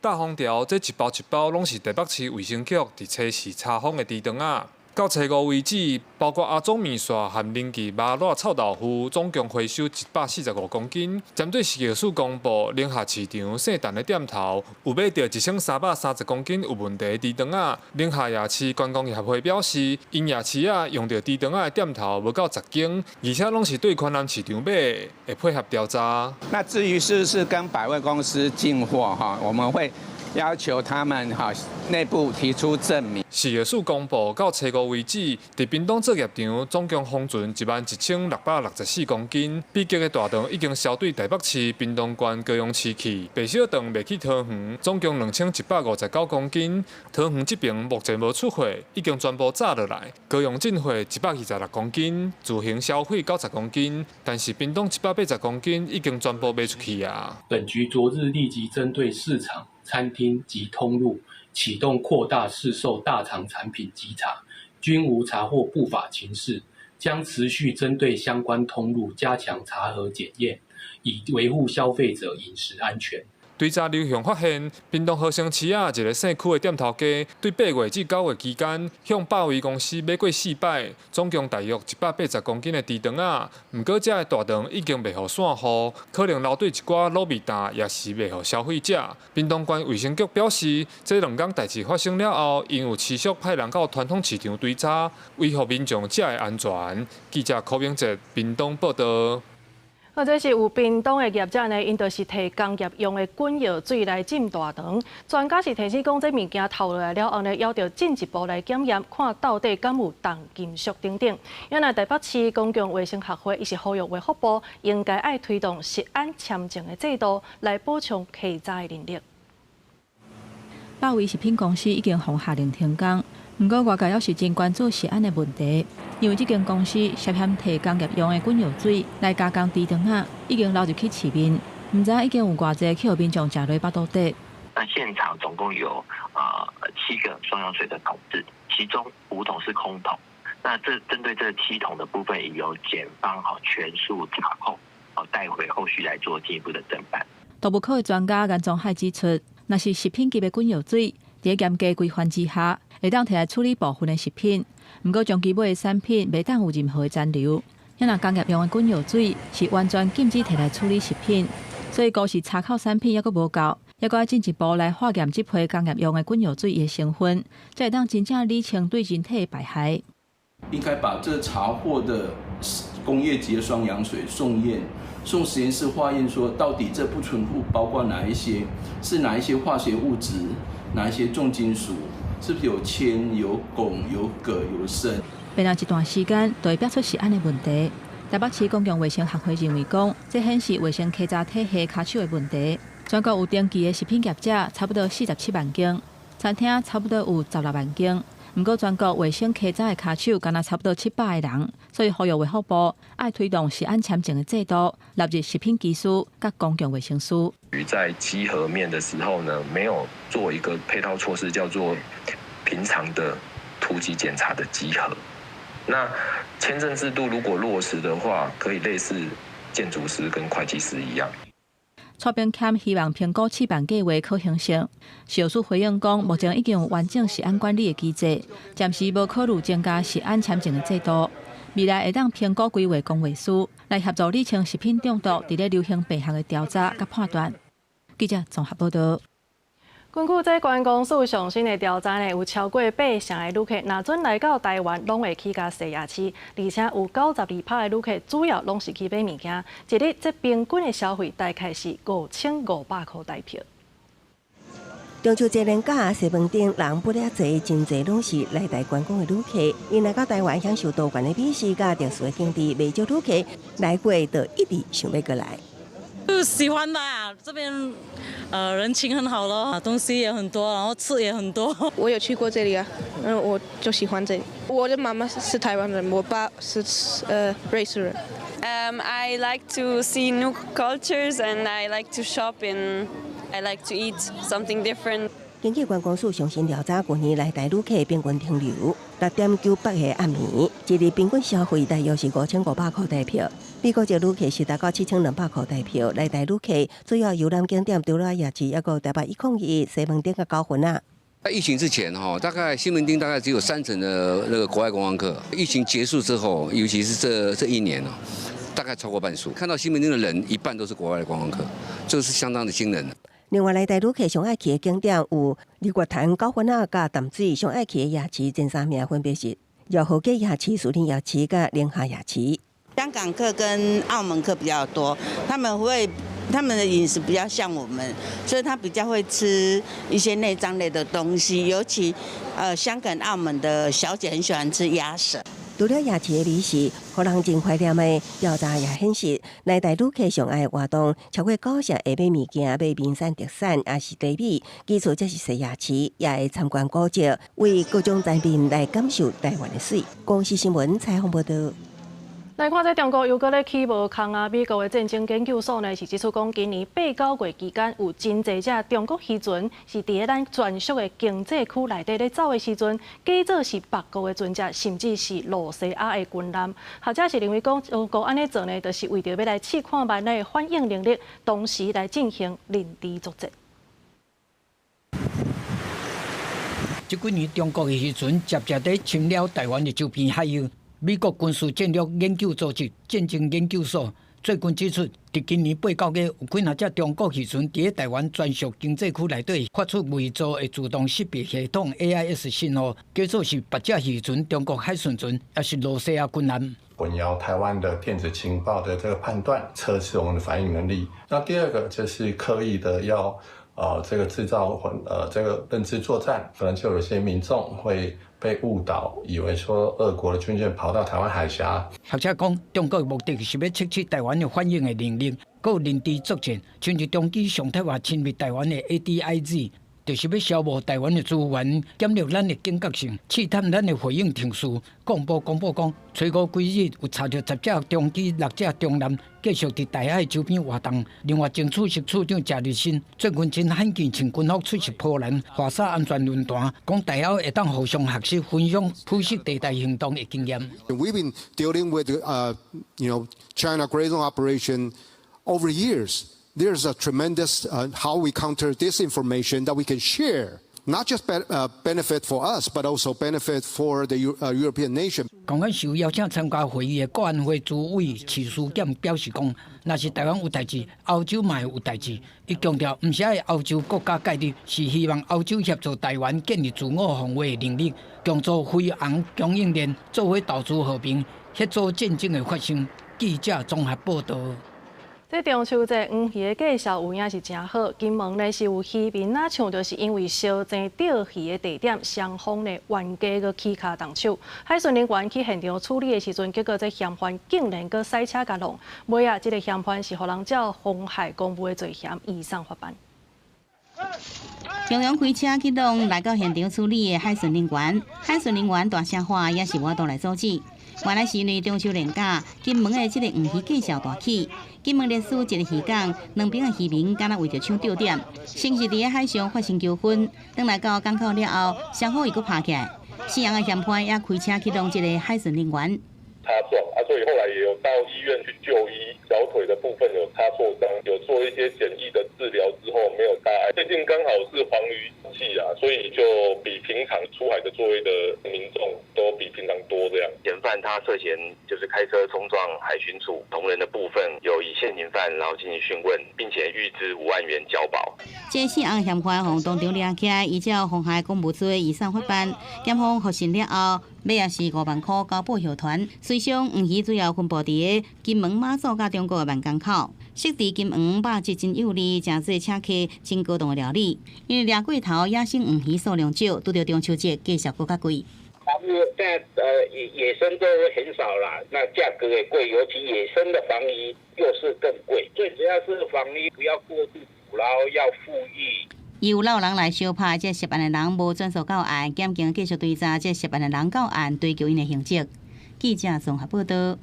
大風條，這一包一包攏是台北市衛生局佇初四查封的豬腸仔。到初五為止，包括阿宗麵線和林記麻辣臭豆腐，總共回收145公斤。針對食藥署公布，寧夏市場姓陳的店頭有買著1330公斤有問題的豬腸仔。寧夏夜市觀光協會表示，𪜶夜市仔用著豬腸仔的店頭無夠10間，而且攏是對寬南市場買的，會配合調查。那至於是不是跟百貨公司進貨哈，我們會要求他們哈內部提出證明。食藥署公布，到初五為止，佇屏東作業場總共封存11664公斤，比格的大腸已經銷對台北市、屏東縣、高雄市去。白小腸賣去桃園，總共2159公斤。桃園這邊目前無出貨，已經全部紮落來。高雄進貨126公斤，自行銷毀90公斤，但是屏東180公斤已經全部賣出去啊。本局昨日立即針對市場、餐廳及通路啟動擴大市售大腸產品稽查，均無查獲不法情事，將持續針對相關通路加強查核檢驗，以維護消費者飲食安全。追查流向發現，屏東和生市仔一个姓區的店頭家，對8月至9月期間，向百威公司買過四擺，總共大約180公斤的豬腸仔。毋過，這个大腸已經賣予散戶，可能留對一寡滷味擔，抑是賣予消費者。屏東縣衛生局表示，這兩工代誌發生了後，𪜶有持續派人到傳統市場追查，維護民眾食的安全。記者柯明哲屏東報導。或者是有屏東的業者呢，𪜶就是提工業用的滾藥水來浸大腸。專家是提醒講，這物件頭落來了後呢，猶著進一步來檢驗，看到底敢有重金屬等等。原來台北市公共衛生學會伊是呼籲衛福部應該愛推動食安簽證的制度，來補充稽查的人力。百威食品公司已經予下令停工，毋過外界猶是真關注食安的問題，因為這間公司涉嫌提工業用的滾藥水來加工豬腸仔，已經流入去市面，毋知已經有偌濟去予民眾食落腹肚底。那現場總共有7個雙氧水的桶子，其中5桶是空桶。那這針對這7桶的部分，已由檢方好全數查控，好帶回後續來做進一步的偵辦。毒物科的專家顏宗海指出，若是食品級的滾藥水，佇嚴格規範之下，會當提來處理部分的食品。毋過，長期買的產品袂當有任何的殘留。若工業用的滾藥水是完全禁止提來處理食品，所以光是查扣產品猶閣無夠，猶閣愛進一步來化驗這批工業用的滾藥水的成分，才會當真正理清對人體的排害。應該把這查獲的工業級的雙氧水送驗，送實驗室化驗，說到底這不純物包括哪一些，是哪一些化學物質，哪一些重金屬，是不是有鉛、有汞、有鉻、有砷？變了一段時間，就會變出食安的問題。台北市公共衛生學會認為講，這顯示衛生稽查體系跤手的問題。全國有登記的食品業者差不多47萬間，餐廳差不多有16萬間。毋過，全國衛生稽查的跤手敢若差不多700個人，所以呼籲衛福部愛推動食安簽證的制度，納入食品技師佮公共衛生師。在稽核面的時候呢，沒有做一個配套措施，叫做平常的突擊檢查的稽核。那簽證制度如果落實的話，可以類似建築師跟會計師一樣。蔡炳謙希望評估試辦計畫可行性。食藥署回應講，目前已經有完整食安管理的機制，暫時無考慮增加食安簽證的制度。未來會當評估規劃公衛師來協助理清食品中毒佇咧流行病學的調查佮判斷。記者綜合報導。根據這觀光署上新的調查呢，有超過8成的旅客，若準來到台灣，攏會去共西夜市，而且有92%的旅客主要攏是去買物件。一日這平均的消費大概是5500塊台幣。中秋節連假，西門町人不了濟，真濟攏是來台觀光的旅客。𪜶來到台灣享受多元的美食佮特殊的景致，袂少旅客來過就一直想欲閣來。喜歡啦，這邊人情很好咯，東西也很多，然後吃也很多。我有去過這裡啊，嗯，我就喜歡這裡。我的媽媽是台灣人，我爸是瑞士人。 I like to see new cultures and I like to shop and I like to eat something different. 根據觀光署上新調查，舊年來台旅客平均停留6.98個暗暝，一日平均消費大約是5500塊台幣。美國籍旅客是達到7200塊台幣。來台旅客主要遊覽景點除了夜市，猶閣有台北101、西門町佮九份仔。在疫情之前，哈，大概西門町大概只有3成的那個國外觀光客。疫情結束之後，尤其是這一年哦，大概超過半數。看到西門町的人，一半都是國外的觀光客，這是相當的驚人。另外，來台旅客上愛去的景點有日月潭、九份仔佮淡水，上愛去的夜市前三名分別是饒河街夜市、士林夜市佮寧夏夜市。香港客跟澳門客比較多，他們的飲食比較像我們，所以他比較會吃一些內臟類的東西，尤其香港、澳門的小姐很喜歡吃鴨舌。除了夜市的美食，予人真懷念的調查也顯示，來台旅客上愛活動超過9成會買物件、買名產特產，抑是茶米，其次則是踅夜市，也會參觀古蹟，為各種產品來感受台灣的媠。公視新聞採訪報導。來看這中國又閣咧起無空啊！美國的戰爭研究所呢是指出講，今年八九月期間有真濟隻中國漁船是佇咧咱專屬的經濟區內底咧走的時陣，假做是別國的船隻，甚至是露西亞的軍艦。學者是認為講，中國按呢做呢，就是為著欲來試看覓咱的反應能力，同時來進行認知作戰。這幾年中國的漁船捷捷佇侵擾臺灣的周邊海域。美國軍事戰略研究組織戰爭研究所最近指出，佇今年八九月有幾若隻中國漁船佇咧臺灣專屬經濟區內底發出偽造的自動識別系統 AIS 信號，假做是別隻漁船、中國海巡船，抑是露西亞軍艦。混淆台灣的電子情報的這個判斷，測試我們的反應能力。那第二個就是刻意的要，這個製造混，這個認知作戰，可能就有些民眾會被誤導，以為說俄國的軍艦跑到台灣海峽。學者講，中國的目的是欲測試臺灣的反應的能力，閣有認知作戰，親像長期常態化侵入臺灣的 ADIZ，就是欲消磨臺灣的資源，減弱咱的警覺性，試探咱的回應程序。國防部公布講，初五規日有查著十隻中機、六隻中艦繼續佇台海周邊活動。另外，偵處室處長謝日新最近真罕見穿軍服出席波蘭華沙安全論壇，講台歐會當互相學習、分享灰色地帶行動的經驗。 We've been dealing with China Gray Zone operation over years. There's a tremendous how we counter disinformation that we can share, not just benefit for us, but also benefit for the European nation. 共款受邀請參加會議的國安會主委徐書儉表示講，若是台灣有代誌，歐洲嘛會有代誌。伊強調，毋是愛歐洲國家介入，是希望歐洲協助台灣建立自我防衛的能力，協助飛航供應鏈，做伙投資和平，協助戰爭的發生。記者綜合報導。這中秋節黃魚的價數有影是誠好，金門呢是有漁民若像就是因為相爭釣魚的地點，雙方呢冤家閣起跤動手。海巡人員去現場處理的時陣，結果這嫌犯竟然閣駛車共弄。尾仔，這个嫌犯是予人照妨害公務的罪嫌移送法辦。中央開車去弄來到現場處理的海巡人員，海巡人員大聲喊，也是無法度來阻止。原來是因為中秋連假，金門的這个黃魚價數大起。金門歷史一个漁港，兩邊的漁民敢若為著搶釣點，先是佇咧海上發生糾紛，轉來到港口了後，雙方又閣拍起來。四人的嫌犯也開車去弄這个海巡人員。擦撞啊，所以後來也有到醫院去就醫，小腿的部分有擦挫傷，有做一些簡易的治療之後沒有大礙。最近剛好是黃魚季啊，所以就比平常出海的作業的民眾都比平常多這樣。嫌犯他涉嫌就是開車衝撞海巡署同仁的部分，有以現行犯然後進行訊問，並且預支5萬元交保。這四人嫌犯予當場抓起來，依照妨害公務罪移送法辦，檢方複審了後，尾仔是5萬箍交保後團。隨上黃魚主要分布佇金門馬祖佮中國的萬江口，適佇金黃肉質真幼膩，誠濟請客真高檔的料理。因為掠過頭野生黃魚數量少，拄著中秋節價數閣較貴。現在野生都很少啦，那價格也貴，尤其野生的黃魚又是更貴。最主要是黃魚不要過度捕撈，要復育。有老人來相拍，這涉案的人無轉訴到案，檢警繼續追查這涉案的人到案，追究𪜶的刑責。記者綜合報導。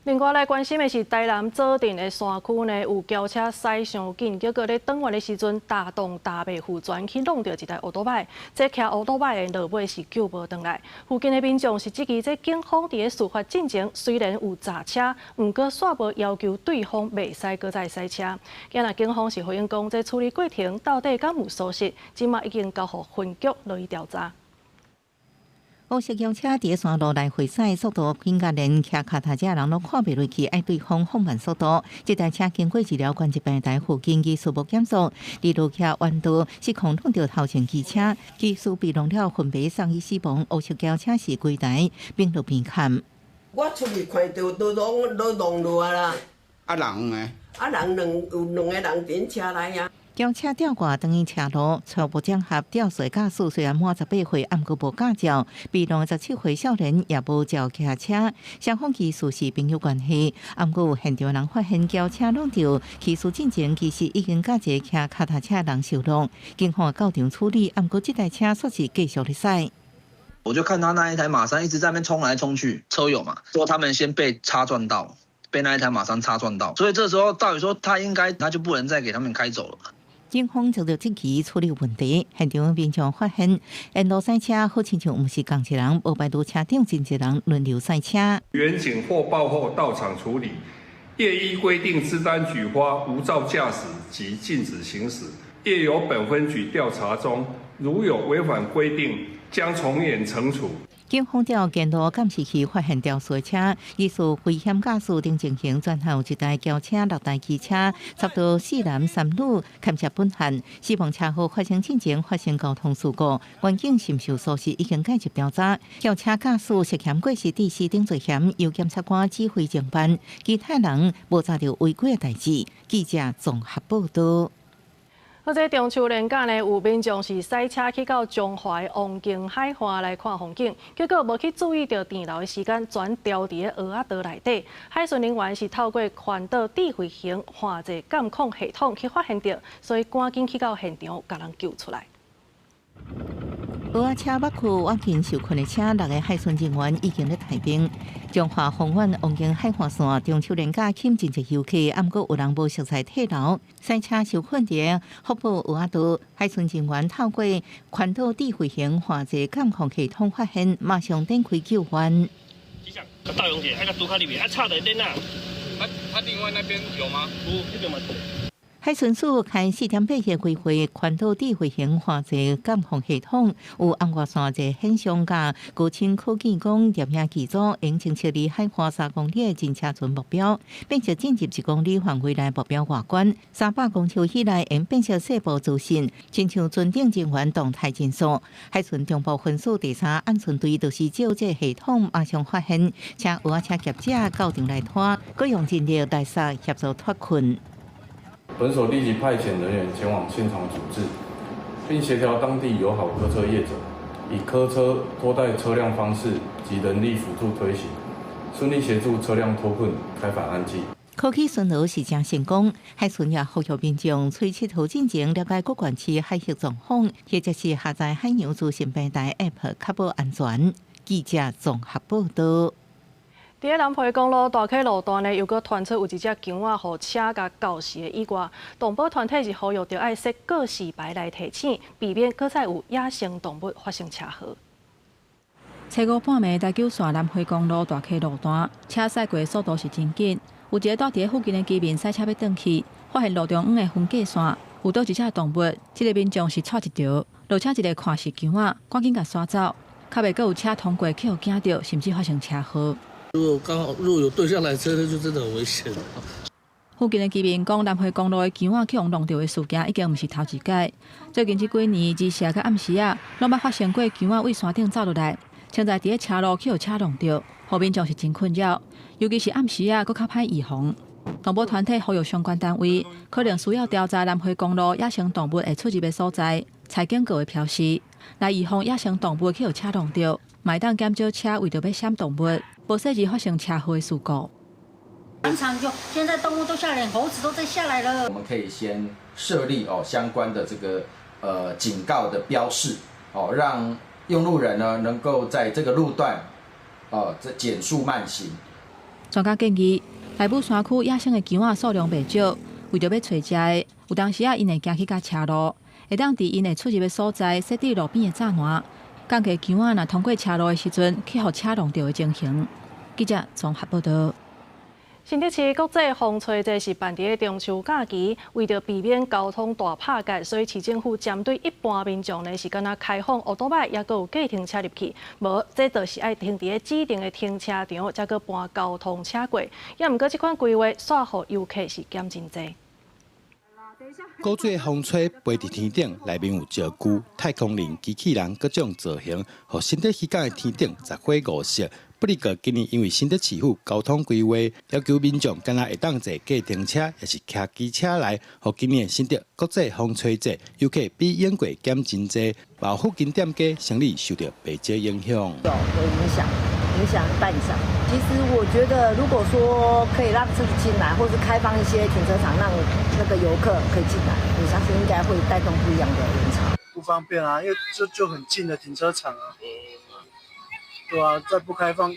另外來關心的是，台南左鎮的山區呢，有轎車駛傷緊，結果咧轉彎的時陣，大動大麥浮船去挵著一台歐多擺，這騎歐多擺的落尾是救無轉來。附近的民眾是質疑，這警方佇咧事發進前雖然有查車，毋過煞無要求對方袂使閣再駛車。今仔警方是回應講，這處理過程到底敢有疏失，這馬已經交予分局落去調查。烏色轎車佇山路來回駛，速度緊甲連騎跤踏車人攏看袂落去，愛對方放慢速度。這台車經過一條關節平台附近，技術無減速，佇路徛彎道失控挵著頭前機車，機師被弄了昏迷送醫死亡。烏色轎車是規台變路邊坎。我出去看著都攏攏弄落啊啦。啊人呢？啊人兩有兩個人佇車內啊。轎車吊掛轉去車路，初步偵合肇事駕駛雖然滿18歲，毋過無駕照，被弄17歲少年也無照騎車，雙方其實是朋友關係。毋過有現場人發現轎車挵著，起訴進前其實已經佮一个騎跤踏車人相挵，警方到場處理，毋過這台車煞是繼續咧駛。我就看他那一台馬三一直在那邊衝來衝去，車友嘛，說他們先被擦撞到，被那一台馬三擦撞到，所以這時候到底說他應該，他就不能再給他們開走了。警方就著這起處理問題，現場民眾發現沿路賽車好親像毋是仝一人，無排除車頂真濟人輪流賽車。員警獲報後到場處理，業依規定治單舉發無照駕駛及禁止行駛，業由本分局調查中，如有違反規定，將從嚴懲處。警方調沿路監視器發現肇事車，疑似危險駕駛等情形，全後一台轎車、六台機車，插到四男三女，牽涉本案，死亡車禍發生進前發生交通事故，員警是毋是有疏失已經介入調查。轎車駕駛涉嫌過失致死等罪嫌，由檢察官指揮偵辦，其他人無查著違規的代誌。記者綜合報道。啊，這中秋連假呢，有民眾是駛車去到彰化的王景海岸來看風景，結果無去注意著電流的時間，全牢佇个蚵仔道內底。海巡人員是透過環島智慧型環節監控系統去發現著，所以趕緊去到現場，共人救出來。蚵仔車捌去挖緊受困的車，六个海巡人員已經咧待命。彰化豐原王景海岸線中秋連假吸引真濟遊客，毋過有人無熟似退流，賽車受困佇福寶蚵仔道，海巡人員透過環島智慧型環節監控系統發現，馬上展開救援。機長，大勇姐，愛共拄較入去，啊插佇電啊。他另外那邊有嗎？有，彼邊嘛。海巡署開4.8的規劃，環島智慧型環節監控系統，有紅外線這顯像佮高清科技講攝影機組，用偵測離海岸3公里的偵車船目標，變成進入1公里範圍內目標外觀。300公尺以內用變成細部資訊，親像船頂人員動態偵搜。海巡中部分署第三岸巡隊就是照這系統馬上發現，請蚵仔車業者到場來拖，閣用人力來索協助脫困。本所立即派遣人員前往現場處置，並協調當地友好客車業者，以客車拖帶車輛方式及人力輔助推行，順利協助車輛脫困，開返安濟。科技巡邏是誠成功，海巡也呼籲民眾揣𨑨迌進前了解各縣市海域狀況，或者是下載海洋資訊平台 App，確保安全。記者綜合報道。佇咧南回公路大溪路段呢，又閣傳出有一隻熊仔予車共攪死的意外。動保團體是呼籲著愛設告示牌來提醒，避免閣再有野生動物發生車禍。初五半暝，台九線南回公路大溪路段，車駛過速度是真緊。有一个蹛佇咧附近的居民駛車欲轉去，發現路中央的分界線有倒一隻動物，這个民眾是掣一著，落車一个看是熊仔，趕緊共徙走，較袂閣有車通過去予驚著，甚至發生車禍。如果剛好如果有對向來車，那就真的很危險。附近的居民講，南迴公路的熊仔去予弄著的事件已經毋是頭一擺。最近這幾年，日時佮暗時仔，攏捌發生過熊仔對山頂走落來，穿在佇咧車路去予車弄著，予民眾是真困擾。尤其是暗時仔，閣較歹預防。動保團體呼籲相關單位，可能需要調查南迴公路野生動物會出入的所在，採警告的標示，來預防野生動物去予車弄著，嘛會當減少車為著欲閃動物，無細膩發生車禍的事故。常常就現在動物都下來，猴子都在下來了。我們可以先設立哦相關的這個警告的標示哦，讓用路人呢能夠在這個路段哦這減速慢行。專家建議，內武山區野生的熊仔數量袂少，為著欲揣食的，有當時仔𪜶會行去共車路，會當佇𪜶會出入的所在設置路邊的柵欄，降低熊仔若通過車路的時陣去予車弄著的情形。記者綜合報道。新竹市國際風吹節是辦佇咧中秋假期，為著避免交通大拍結，所以市政府針對一般民眾呢是敢若開放歐多擺，抑閣有計程車入去，無這就是愛停佇咧指定的停車場，才閣搬交通車過。抑毋過這款規劃，煞予遊客是減真濟。古錐風吹飛佇天頂，內面有石具、太空人、機器人各種造型，予新竹漁港的天頂十火五色。不過今年因為新竹市府交通規劃，要求民眾敢若會當坐計程車，抑是騎機車來，予今年新竹國際風吹節遊客比往過減真濟，包附近店家生意受著袂少影響。有影響，影響一半以上。其實我覺得，如果說可以讓車子進來，或是開放一些停車場，讓那個遊客可以進來，我相信應該會帶動不一樣的人潮。不方便啊，因為就很近的停車場啊。對啊，再不開放，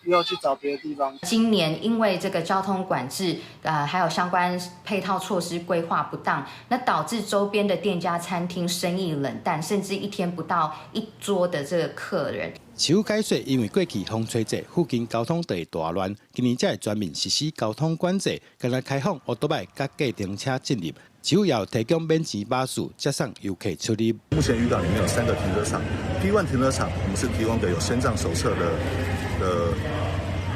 又要去找別的地方。今年因為這個交通管制，還有相關配套措施規劃不當，那導致周邊的店家、餐廳生意冷淡，甚至一天不到一桌的這個客人。市府解說，因為過去風吹節附近交通就會大亂，今年才會全面實施交通管制，干焦開放歐多擺佮計程車進入。市府也有提供免錢巴士接送遊客出入。目前漁港裡面有三個停車場，P1 停車場我們是提供給有身障手冊的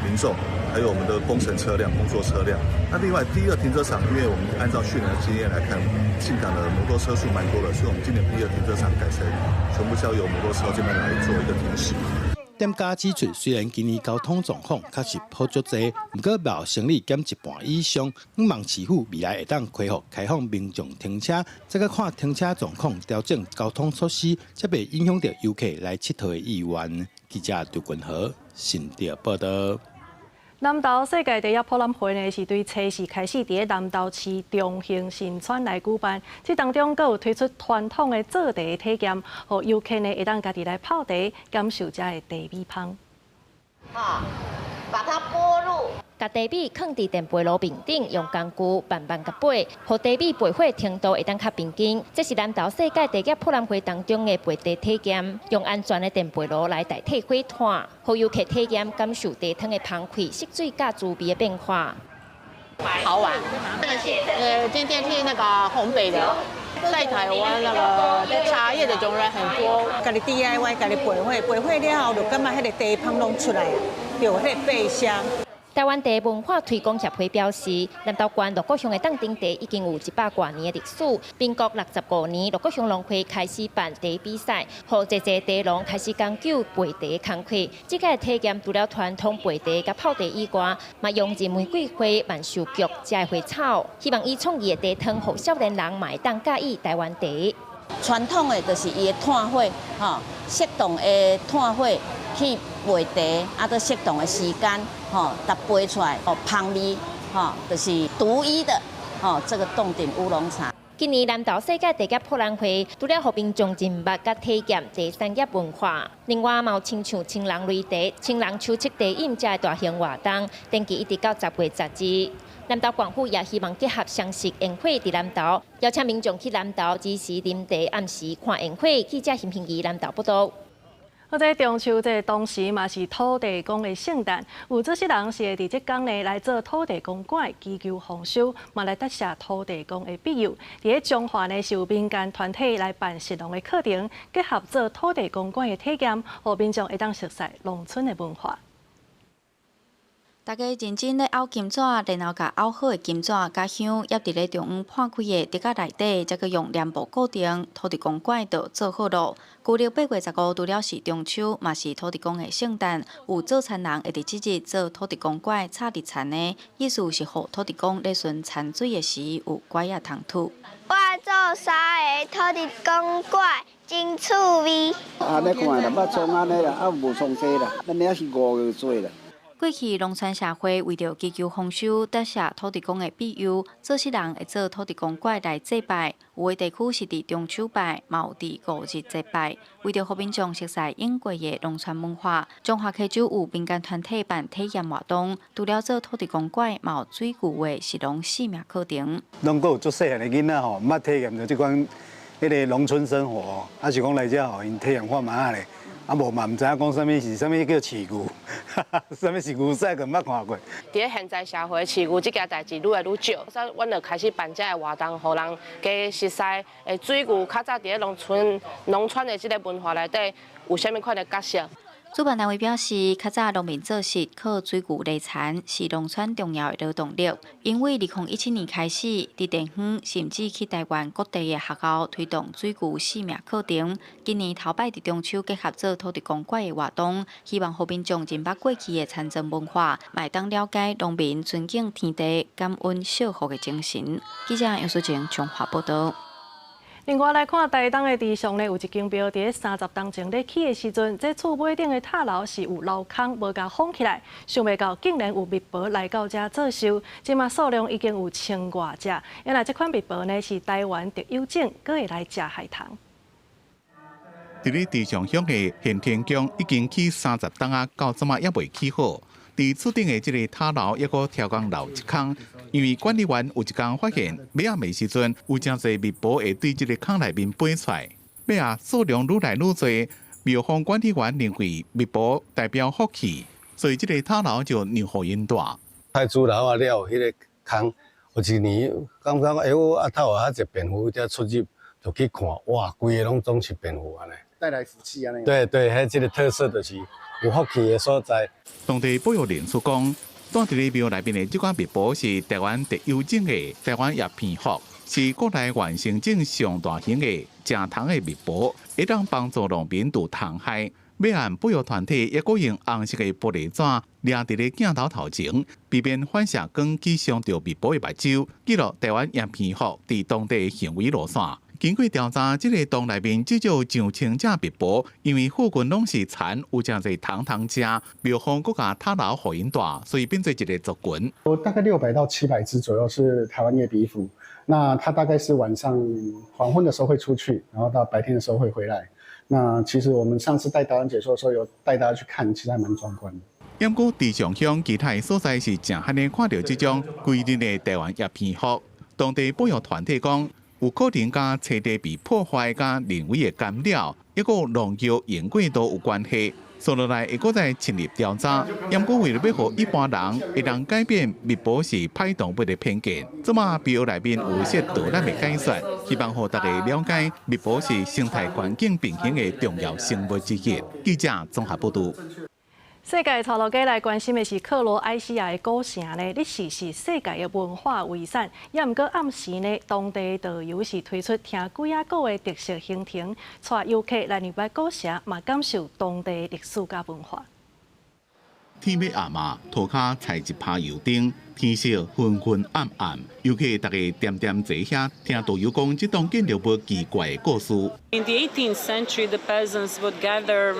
民眾，還有我們的工程車輛、工作車輛。那另外第二停車場，因為我們按照去年的經驗來看，進港的摩托車數蠻多的，所以我們今年第二停車場改成全部交由摩托車這邊來做一個停駛。店家指出，雖然今年交通狀況確實好足濟，毋過嘛有生理減一半以上。向望市府未來會當恢復開放民眾停車，再閣看停車狀況調整交通措施，才袂影響著遊客來𨑨迌的意願。記者劉君和新竹報道。南投世界茶葉博覽會呢，是對初四開始佇咧南投市中興新村來舉辦。這當中，閣有推出傳統的做茶體驗，予遊客呢會當家己來泡茶，感受遮的茶米香。好，把它撥入。共茶米囥佇電焙爐面頂，用工具慢慢共焙，予茶米焙火程度會當較平均。這是南投世界茶葉博覽會當中的焙茶體驗，用安全的電焙爐來代替火炭，予遊客體驗感受茶湯的香氣、色水佮滋味的變化。好玩，今天是那個烘焙的，在台灣那個茶葉的種類很多。家己 DIY，家己焙火，焙火了後就感覺彼個茶香攏出來，著彼個焙香。台灣茶文化推廣協會表示，南投縣鹿谷鄉的凍頂茶已經有100多年的歷史。民國65年，鹿谷鄉農會開始辦茶比賽，予濟濟茶農開始講究焙茶工課。這個體驗除了傳統焙茶佮泡茶以外，嘛融入玫瑰花、萬壽菊遮的花草，希望以創意的茶湯，予少年人嘛會當佮意台灣茶。傳統的就是伊的炭火，吼，適當的炭火去焙茶，啊，閣適當的時間，吼，逐焙出來，哦，香味，吼，就是獨一的，吼，這個凍頂烏龍茶。今年南投世界茶葉博覽會，除了予民眾認捌佮體驗茶產業文化，另外嘛有親像青人擂茶、青人手測茶飲遮的大型活動，登記一直到10月12。南投縣府也希望結合雙十煙火佇南投，邀請民眾去南投子時啉茶，暗時看煙火。記者邢平儀南投報導。好，這中秋節當時嘛是土地公的聖誕，有做穡人是會佇這工呢來做土地公粿，祈求豐收，嘛來答謝土地公的庇佑。佇咧彰化呢，是有民間團體來辦食農的課程，結合做土地公粿的體驗，予民眾會當熟悉農村的文化。大家認真咧拗金紙，然後共拗好的金紙佮香挹佇咧中央破開的竹仔內底，才閣用黏布固定，土地公粿就做好囉。舊曆8月15，除了是中秋，嘛是土地公的聖誕，有做田人會佇這日做土地公粿，插佇田的，意思是予土地公咧巡田水的時有粿仔通吐。我做三个土地公粿，真趣味。按呢看啦，捌創按呢啦，啊無創濟啦，咱遐是5月做啦。過去農村社會為著祈求豐收，答謝土地公的庇佑，做穡人會做土地公粿來祭拜。有的地區是佇中秋拜，嘛有佇五日節拜。為著予民眾熟悉永過的農村文化，彰化溪州有民間團體辦體驗活動，除了做土地公粿，嘛有水牛的食農四命課程。攏閣有足細漢的囡仔吼，毋捌體驗著這款彼个農村生活，啊是講來遮吼，𪜶體驗看覓仔咧。啊無嘛，毋知影講啥物是啥物叫飼牛，啥物是牛仔，閣毋捌看過。佇咧現在社會，飼牛這件代誌愈來愈少，所以阮就開始辦這个活動，予人加熟悉水牛較早佇咧農村、農村的這个文化內底有啥物款的角色。主辦單位表示，較早農民做穡靠水牛犁田，是農村重要的勞動力。因為2017年開始，佇地方甚至去台灣各地的學校推動水牛四命課程。今年頭擺佇中秋結合做土地公粿的活動，希望予民眾認捌過去的田莊文化，嘛會當了解農民尊敬天地、感恩惜福的精神。記者楊淑靜彰化報導。另外來看，台東的池上呢，有一間廟佇咧30冬前咧起的時陣，這厝尾頂的塔樓是有鏤空，無共封起來，想袂到竟然有蜜婆來到遮做壽，這馬數量已經有千外隻。原來這款蜜婆呢是台灣特有種，閣會來食害蟲。佇咧池上鄉的玄天宮已經起30冬仔，到這馬猶未起好。佇厝頂的這个塔樓抑閣超工漏一空，因為管理員有一工發現，尾暗的時陣有誠濟蜜婆會對這个空內面飛出來，尾仔數量愈來愈濟。廟方管理員認為蜜婆代表福氣，所以這个塔樓就讓予𪜶蹛。太子樓啊了，彼个空有一年感覺欸，我阿頭有遐濟蝙蝠才出入，就去看，哇，規个攏總是蝙蝠按呢。帶來福氣按呢。對對，彼這个特色就是有福氣的所在。當地保育人士講，蹛佇咧廟內面的這款蜜婆是台灣特有種的台灣葉蝙蝠，是國內原生種上大型的食蟲的蜜婆，會當幫助農民除蟲害。尾暗保育團體抑閣用紅色的玻璃紙掠佇咧鏡頭頭前，避免反射光去傷著蜜婆的目睭，記錄台灣葉蝙蝠佇當地的行為路線。經過調查，這个洞內面至少上千隻蜜婆，因為附近攏是田，有誠濟蟲通食，廟方閣共塔樓予𪜶蹛，所以變做一个族群。大概600到700隻左右是台灣葉鼻蝠，那它大概是晚上黃昏的時候會出去，然後到白天的時候會回來。那其實我們上次帶導覽解說的時候，有帶大家去看，其實還蠻壯觀的。毋過池上鄉其他的所在是誠罕看著這種規日的台灣葉蝙蝠。當地保育團體講，有可能佮棲地被破壞、佮人為的干擾，抑閣農藥用過度有關係。紲落來會閣再深入調查。毋過為了欲予一般人會當改變蜜婆是歹動物的偏見，這馬廟內面有設導覽的解說，希望予大家了解蜜婆是生態環境平衡的重要生物之一。記者綜合報導。世界帶落家來關心的是克羅埃西亞的古城呢，歷史是世界的文化遺產。也毋過暗時呢，當地導遊是推出聽鬼仔故的特色行程，帶遊客來入來古城，嘛感受當地歷史佮文化。天欲暗啊，塗跤踩一拍油燈，天色昏昏暗暗，遊客逐家恬恬坐遐，聽導遊講這棟建築物奇怪的故事。 In the 18th century, the peasants would gather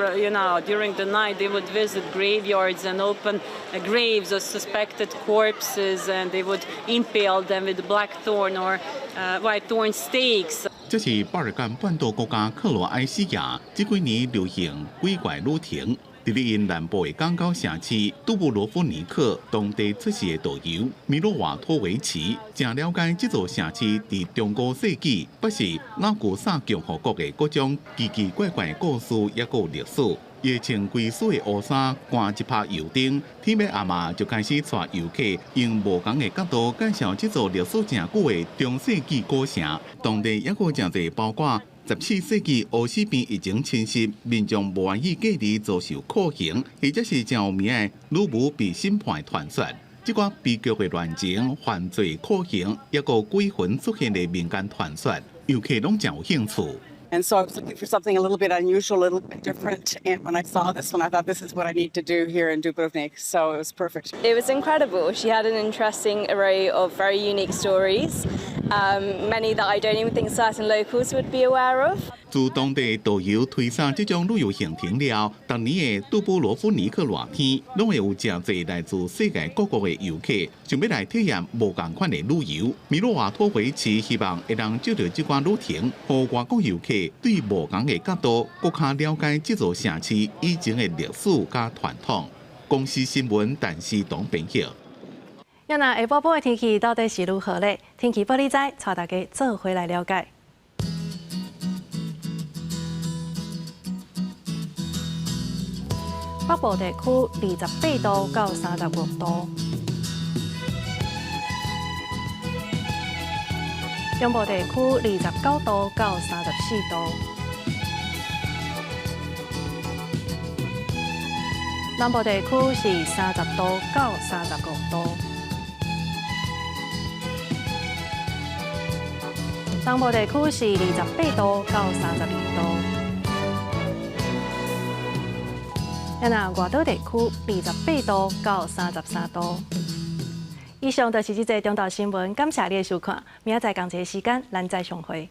during the night. They would visit graveyards and open graves of suspected corpses, and they would impale them with blackthorn or whitethorn stakes. 這是巴爾幹半島國家克羅埃西亞這幾年流行鬼怪旅程。佇咧𪜶南部的港口城市杜布羅夫尼克，當地出世的導遊米洛瓦托維奇，誠了解這座城市佇中古世紀，抑是拉古薩共和國的各種奇奇怪怪的故事，抑閣歷史。伊穿規束的烏衫，掛一拍油燈，天欲暗啊就開始帶遊客用無仝的角度介紹這座歷史誠久的中世紀古城。當地抑閣誠濟包括14世紀烏死病疫情侵襲，民眾無願意隔離遭受酷刑，或者是誠有名的女巫被審判的傳說。這寡悲劇的戀情、犯罪酷刑，抑閣鬼魂出現的民間傳說，遊客攏誠有興趣。 And so I was looking for something a little bit unusual, a little bit different. And when I saw this one, I thought this is what I need to do here in Dubrovnik. So it was perfect. It was incredible. She had an interesting array of very unique stories, many that I don't even think certain locals would be aware of. 自當地導遊推捒這種旅遊行程了，逐年的杜布羅夫尼克熱天，攏會有誠濟來自世界各國的遊客，想欲來體驗無仝款的旅遊。米洛瓦托維奇希望會當藉著這款旅程，予外國遊客對無仝的角度，閣較了解這座城市以前的歷史佮傳統。公視新聞，陳思東編譯。啊若下晡晡的天氣到底是如何咧？天氣報你知，帶大家做伙來了解。北部地區28度到35度，中部地區29度到34度，南部地區是30度到35度，東部地區是28度到32度。啊若外島地區28度到33度。以上就是這節中晝新聞，感謝你的收看，明仔載仝一个時間，咱再相會。